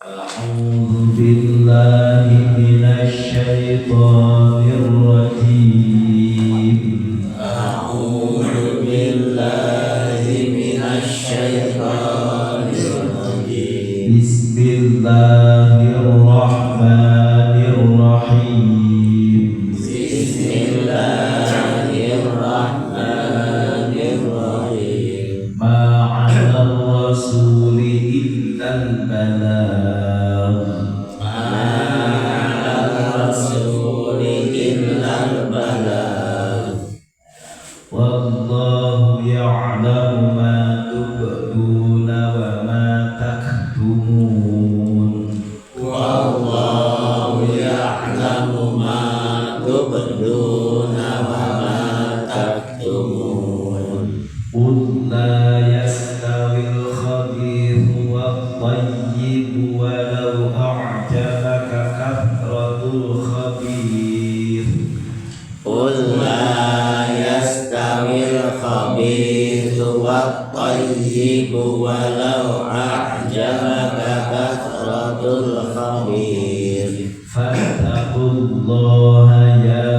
A'udzu billahi minasy syaithanir rajim. A'udzu billahi minasy syaithanir rajim. Bismillahirrahmanirrahim. Bismillahirrahmanirrahim. Ma 'ala rasuli illal balagh. Ma 'ala rasuli illal balagh. Wallahu ya'lamu ma tubduna wa ma taktumun. Wallahu ya'lamu ma tubduna wa ma taktumun. Qul la yastawil khabithu wat tayyibu walau a'jabaka kathratul khabith. Qul la yastawil khabithu wat tayyibu walau a'jabaka kathratul khabith. Fattaqullaha ya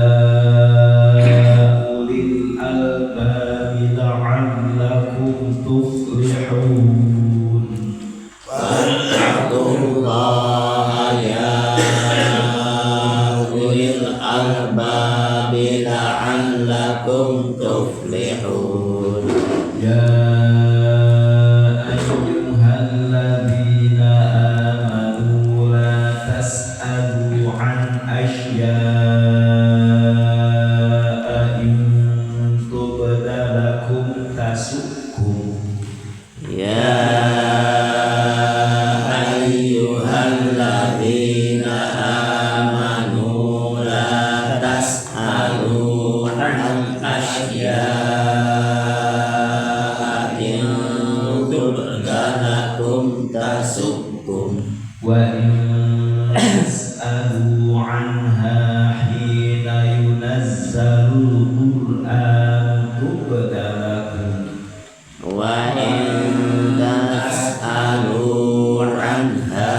ulil albabi la'allakum tuflihun. Fattaqullaha ya ulil albabi la'allakum tuflihun. Ya ayyuhalladzina amanu la tas'alu an asya'a in tubda lakum tasukum. Ya ayyuhalladzina amanu la tas'alu an asya'a in tubda lakum tasukum. Wa in tas'alu anha hina yunazzalul Qur'an tubda lakum. Wa in tas'alu anha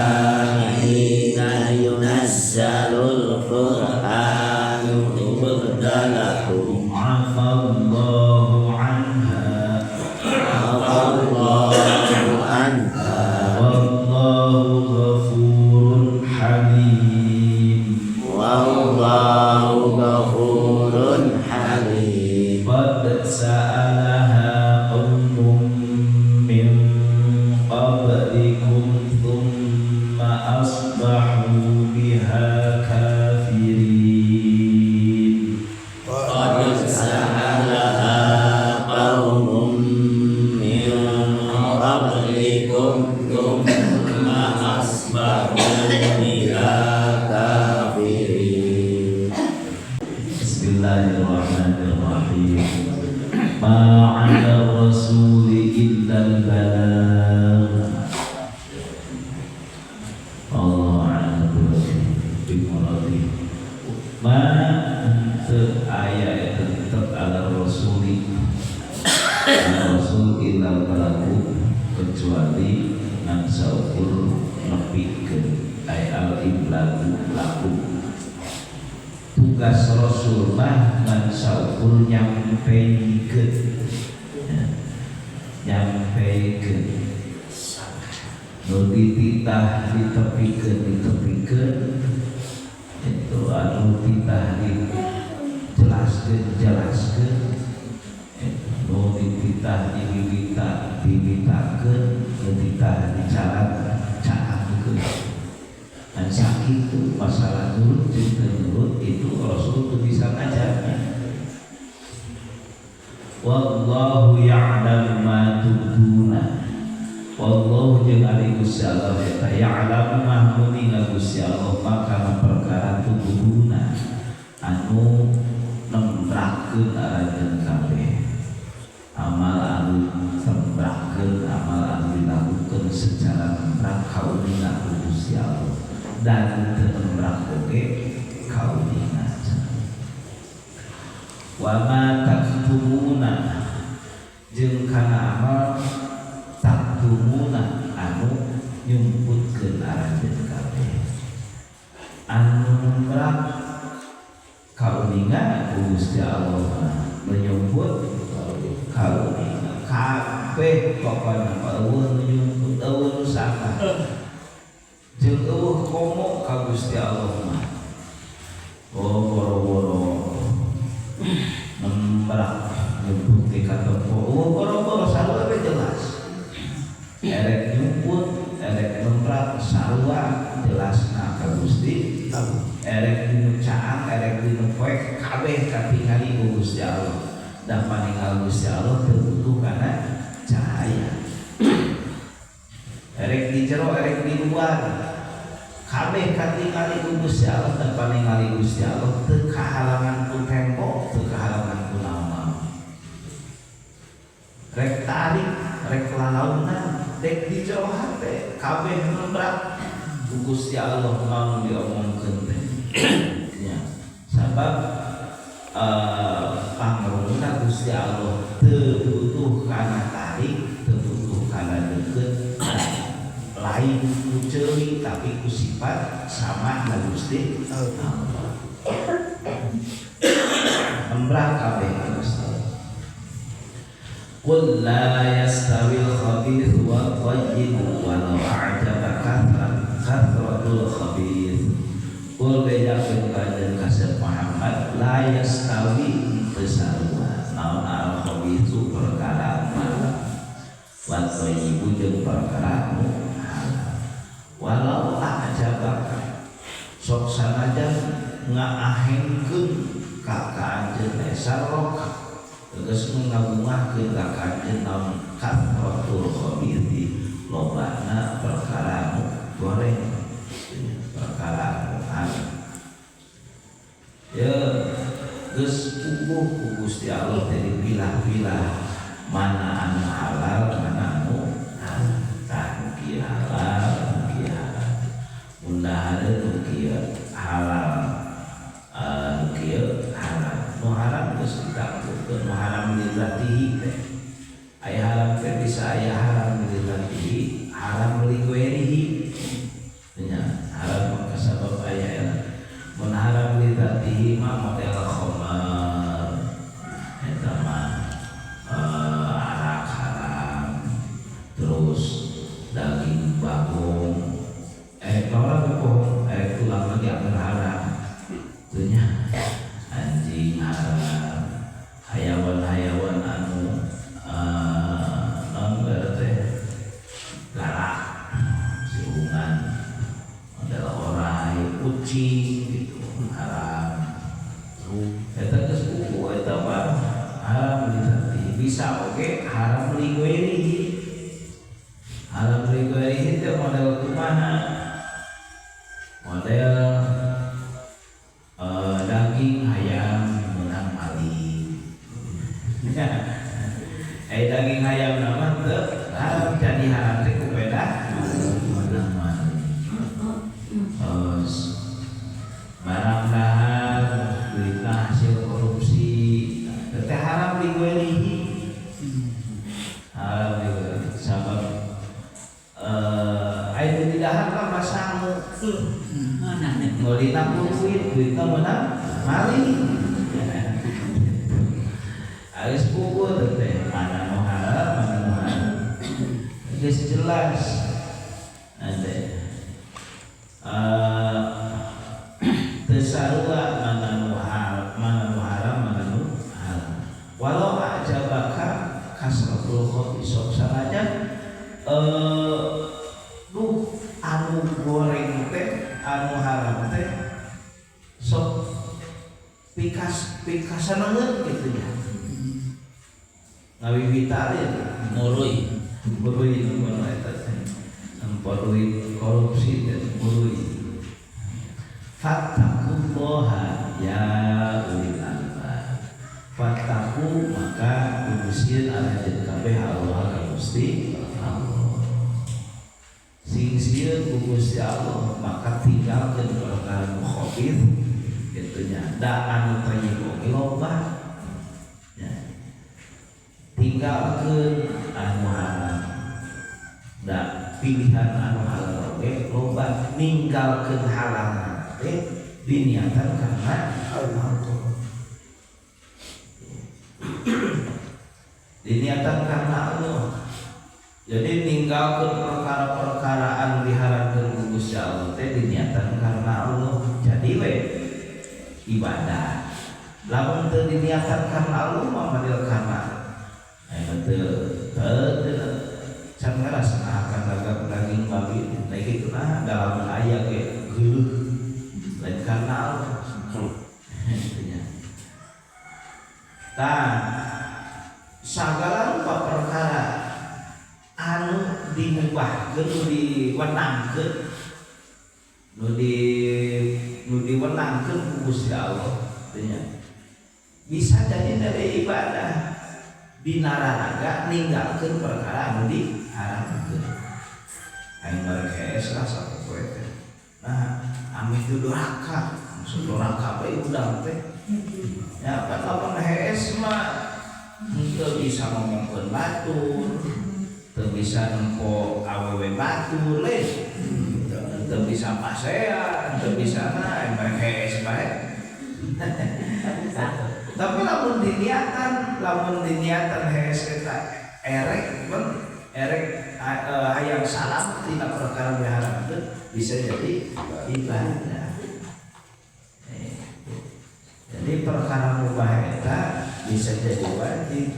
hina yunazzalul Qur'an tubda lakum. Afallahu anha. Afallahu anha. Wallahu ghafurun halim. Wallahu ghafurun halim. Qad sa'alaha qaumun min qablikum thumma asbahu biha kafirin. Qad sa'alaha qaumun min qablikum thumma asbahu biha kafirin. Bismillahirrahmanirrahim. Ma 'ala rasuli illal balagh. Allah a'lam bimuradi. Ma henteu aya eta tetep ala rasuli. Ala rasul illal balagu kecuali ngan saukur nepikeun ay al iblagu laku. Tugas rasul mah ngan saukur nyampeikeun. Nyampeikeun. Nu dititah ditepikeun ditepikeun itu anu titah dijelaskeun jelaskeun nu dititah diwita diwitakeun nu dititah dicalang calangkeun. Dan sakitu masalah nurut jeung teu nurut itu rasul teu bisa ngajarna. Wallahu ya'lamu ma tubduna. Wallahu jeung ari Gusti Allah eta ya'lamu mah muninga Gusti Allah maka perkara tubduna anu nembrakeun aranjeun kabeh. Amal anu tembrakeun, amal anu dilakukeun secara nembrak kauninga ku Gusti Allah dan teu nembrak oge kauninga. Wa ma taktumuna jeung kana amal taktumuna anu nyumputkeun aranjeun. nembrak kauninga ku Gusti Allah nu nyumput kauninga kabeh pokona eueuh nu nyumput eueuh nu salah jeung eueuh komo ka Gusti Allah mah. Oh boro-boro nembrak nyumput di katempo eueuh boro-boro sarua we jelas erek nyumput erek nembrak sarua jelasna ka Gusti Allah. Erek dinu caang erek dinu poek kabeh katingali ku Gusti Allah. Da paningal Gusti Allah teu butuh kana cahaya. Erek di jero erek di luar kabeh katingali ku Gusti Allah. Da paningali Gusti Allah teu kahalangan ku tembok teu kahalangan ku naon-naon. Rek tarik rek lalaunan dek di jero hate kabeh nembrak ku Gusti Allah naon diomongkeun teh. Ya, sabab pangrunguna Gusti Allah teu butuh kana tarik, teu butuh kana deukeut, lain ku ceuli tapi ku sifat sama na Gusti Allah. Nembrak kabeh Gusti Allah. Qul la yastawil khabith wa thayyib walau a'jabaka kathratul khabith. Qul bejakeun ka anjeun kasep Muhammad la yastawi teu sarua naon al khabithu perkara halal wa thayyibu jeung perkara nu halal walau a'jabaka sok sanajan ngaahengkeun ka anjeun sarok tegas ngabungahkeun ka anjeun naon kathratul khabithi lobana perkara nu goreng perkara nu halal. Ya geus puguh ku Gusti Allah teh dipilah-pilah mana anu halal mana anu haram. Tah nu kieu halal nu kieu haram. Mun dahareun nu kieu halal nu kieu haram. Nu haram geus ditangtukeun nu haram lizatihi teh. Aya haram teh bisa aya haram lizatihi, haram li ghairihi. Nya haram kasabab aya mun haram lizatihi mah model khamar eta mah arak haram terus daging bagong orang bohong tulang lagi akan haram teu nya anjing haram hayawan-hayawan anu naon teh galak siungan model orai kucing gitu haram eta geus buku eta mah haram lizatihi bisa oge haram li ghairihi. Haram li ghairihi teh model kumaha model daging hayam meunang maling. Daging hayam nama teu haram jadi haram teh ku beda meunang maling. Barang dahar duitna hasil korupsi teh haram li ghairihi. Haram li ghairihi sabab aya di dahar mah masangu meulina ku duit duitna meunang maling. Alis puguh teh mana nu halal mana nu haram geus jelas. Ade teu sarua mana nu halal mana nu haram mana nu halal. Walau a'jabaka kasratul khabith sok sanajan duh anu goreng teh anu haram teh sok pikasanengeun kitu nya. Ngawiwitalin Murui murui nu eta teh nempo duit korupsi teh murui. Fattaqullaha ya ulil albab. Fattaqu maka kudu sieun aranjeun kabeh Allah ka Gusti Allah. Sing sieun ku Gusti Allah maka tinggalkeun perkara nu khabith kitu nya. Da anu thayyib oge loba. Nya. Tinggalkeun anu haram. Da pilihan anu halal oge loba, ninggalkeun halal teh diniatan karena Allah. Diniatan karena Allah. Jadi ninggalkeun perkara-perkara anu diharamkeun ku Gusti Allah teh diniatan karena Allah. Jadi we ibadah. Lamun teu diniatan karena Allah mah padahal karena aya teu teu can ngarasa akan daging babi teh kitu nah dalam aya ge geuleuh lain karena Allah. Tah sagala rupa perkara anu dimubahkeun nu diwenangkeun nu diwenangkeun ku Gusti Allah teh bisa jadi dari ibadah dina raraga ninggalkeun perkara anu diharamkeun. Aing bareng hees lah sapopoe teh. Nah, ameh teu doraka, maksud doraka bae udang teh. Ya kan lamun hees mah teu bisa ngomongkeun batur, teu bisa nempo awewe batur leh. Teu bisa pasea, teu bisa na bareng hees bae. Tapi lamun diniatan hees eta erek ben erek hayang salam tina perkara diharamkeun bisa jadi ibadah. Jadi perkara mubah eta bisa jadi wajib.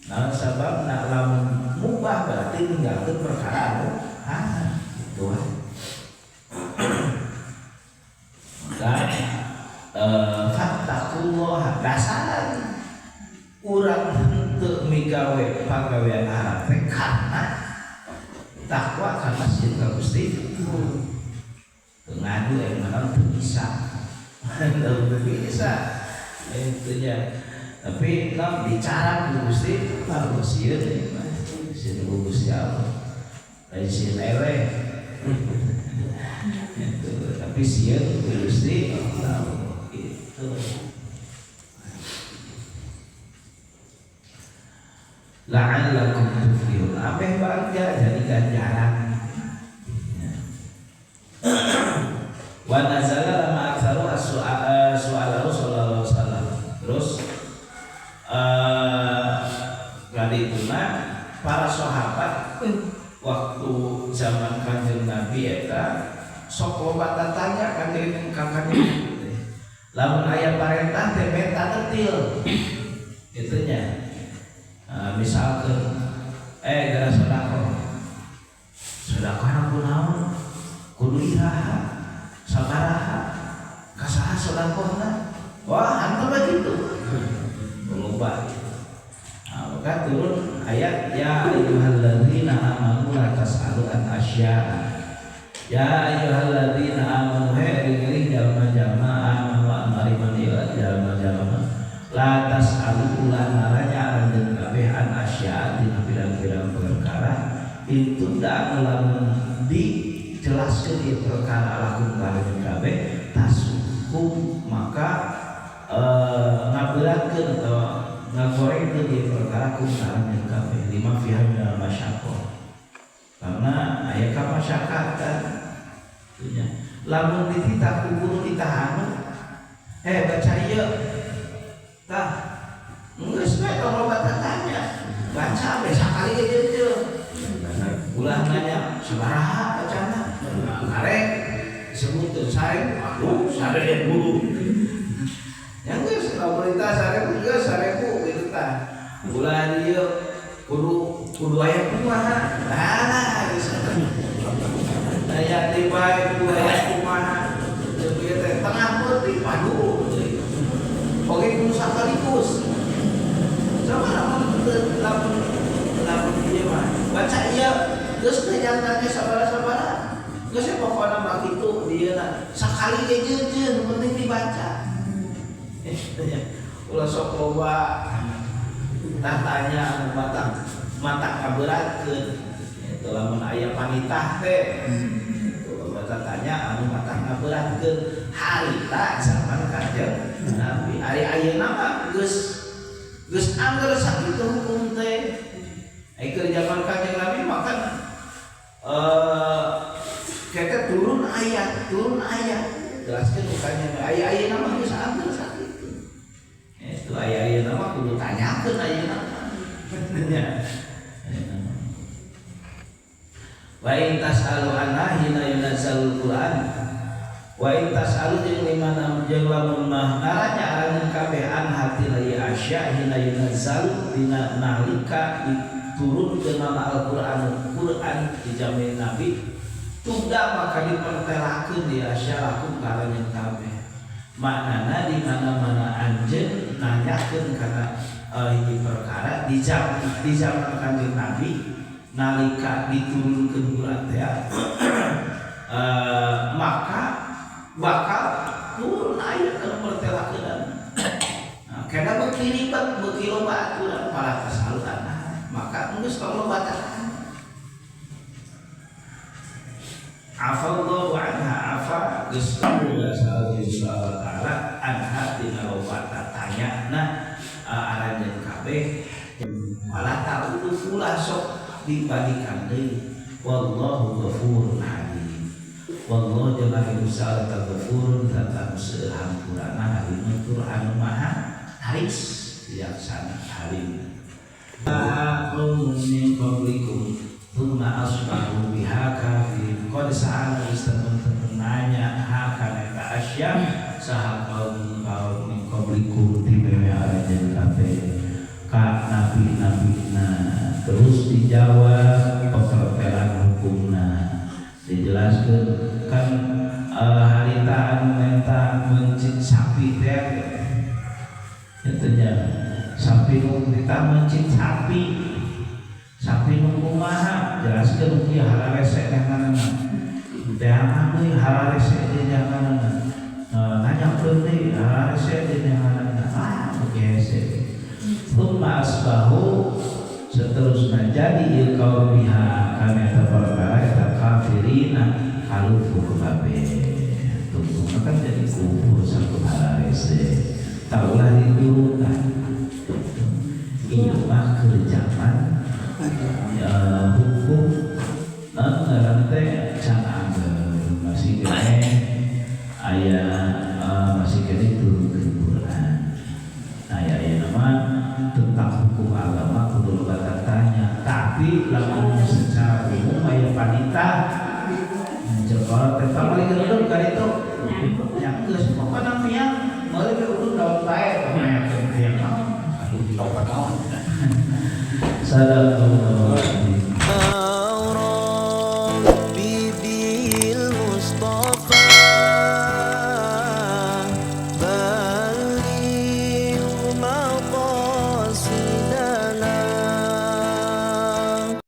Nah sababna lamun mubah berarti ninggalkeun perkara anu haram gitu wae. Maka fattaqullah dasaran urang henteu migawe pagawean haram teh karena takwa karena sieun ka Gusti. Teu ngadu aya mah teu bisa. Teu bisa. Itunya. Tapi nam bicara ku Gusti Allah sieun mah sieun ku Gusti Allah. Lain sieun eleh. Itu tapi sieun ku Gusti Allah gitu. La'allakum tuflihun. Ameh bangga jadi ganjaran. Wa nazala lama aktsaru as-su'alahu sallallahu alaihi wasallam. Terus kadituna para sahabat waktu zaman Kanjeng Nabi eta sok loba tatanya kanjeng ka Kanjeng. Lamun aya parentah teh menta detil. Itunya. Misalkan gara sedekah. Sedekah kunaon? Kudu iraha, sabaraha, ka saha sedekahna? Wah, hantu begitu. Loba. Nah, maka turun ayat ya ayyuhalladzina amanu la tas'alu an asya'a. Ya ayyuhalladzina amanu he ring-ring jalma-jalma amanu mariman ila jalma-jalma la tas'alu ulah naranya aranjeun kabeh an asya'a dina pirang-pirang perkara itu dak lamun dijelaskeun ieu perkara lakum kareun kabeh tasukum maka ngaberatkeun atawa ngagorengkeun ieu perkara kum karanjeun kabeh lima fiha minal masyaqqah karena aya kamasyakatan nya lamun dititah ku guru ditahanu baca ieu tah geus we tong loba tatanya baca we sakali ge jeung ulah nanya sabaraha bacana karek disebutkeun 1000 aduh 1000 yang geus lamun ditah 1000 geus 1000 kitu tah ulah dieu kudu aya kumaha lah geus aya di bae kudu aya kumaha jeung ieu teh tengah peuting waduh oge kudu sakaligus sama lamun ieu mah baca ieu geus teh nanya sabaraha-sabaraha geus pokona mah kitu dieuna sakali ge jeung penting dibaca ulah sok loba tah tanya anu matak kaberatkeun itu lamun aya panitah teh itu loba tanya anu matak ngaberatkeun harita zaman Kanjeng Nabi ari ayeuna mah geus angger sakitu hukum teh ai keur zaman Kanjeng Nabi mah kan kete turun ayat Jelaskeun bukannya aya ayeuna mah geus angger sakitu. Itu aya ayeuna mah kudu tanyakeun ayeuna mah. Nya. Wa in tas'alu anha hina yunazzalul Qur'an. Wa in tas'alu jeung limana jeung lamun mah ngaranya aranjeun kabeh an hatina ieu asya hina yunazzalu dina nalika diturunkeun Al-Qur'an Qur'an dijamin Nabi tunda maka dipertelakeun di asya lakum ka aranjeun kabeh. Maknana di mana-mana anjeun nanyakeun kana hiji perkara di zaman Kanjeng Nabi nalika diturunkeun Quran teh maka bakal turun aya kana pertelakeun. Nah, kana beuki ribet beuki loba aturan para tasaluran maka geus tong loba tah. Afallahu anha afa geus Allah taala anha dina loba tanyana aranjeun kabeh malah ta'udu ulah sok dibalikan deui wallahu ghafurun halim. Wallahu jalla wa ala ghafurun zat anu seueur hampurana halimun tur anu maha haris bijaksana halim. Qaumun min qablikum tsumma asbahu biha kafirin. Qad sa'ala teman-teman nanya ha kana eta asya saha kaum kaum min qablikum ti bewe aranjeun kabeh ka nabi-nabina. Terus dijawab peperpelan hukumna dijelaskan kan harita anu menta mencit sapi teh itu nya sapi nu kita mencit sapi sapi nu kumaha jelaskeun kieu hararese neanganna teh deui hararese neanganna nanyakeun deui hararese neanganna ah hese. Tsumma asbahu seterusnya jadi ieu kaum biha kana eta perkara eta kafirina kalufur kabeh. Tungtungna kan jadi kufur satu hararese taulah diturunkan. Ieu mah keur zaman hukum ngaran teh can angger masih keneh aya masih keneh turunkeun Quran. Aya ayeuna mah tentang